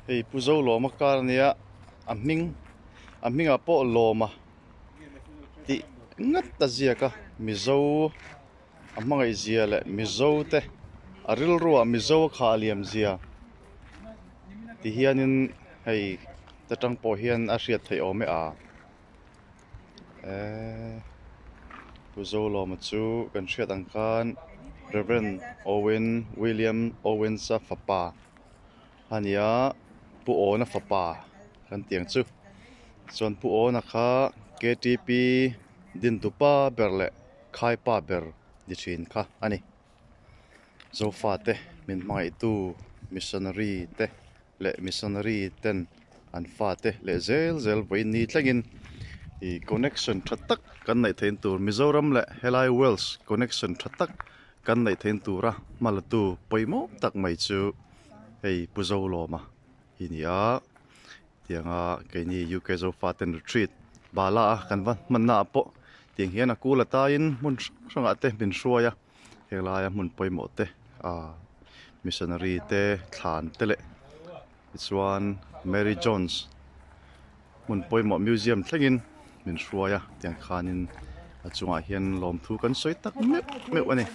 Hei Pu Zolawma car ania a hming a hmingah pawh Lawma tih ngat a ziak a Mizo a hmangaih zia leh Mizo te a rilruah Mizo a khah liam zia ti hianin hei ta tang pawh hian a hriat theih awm e a eee Pu Zolawma chu kan hriat ang khan Reverend Owen William Owens a fapa. A nia Pu Awna fapa kan tih ang chu chuan Pu Awna kha ktp dintupa ber leh khaipa ber ni thin kha a ni. Zofate min hmangaihtu missionary te leh missionary ten an fate leh zel zel vawiin ni thlengin ih connection tha tak kan neih theih tur Mizoram leh helai Wales connection tha tak kan neih theih tura hmalatu pawimawh tak mai chu hei Pu Zolawma hi ni a tianga keini UK Zofaten retreat bala a kan va hmanna ah pawh tiang hian a kul a taiin hmun hrang hrangah te min hruai a henglaia hmun pawimawh te ah missionary te thlan te leh tichuan Mary Jones hmun pawimawh museum thlengin min hruai a tiang khanin a chungah hian lawmthu kan sawi tak meuh meuh a ni.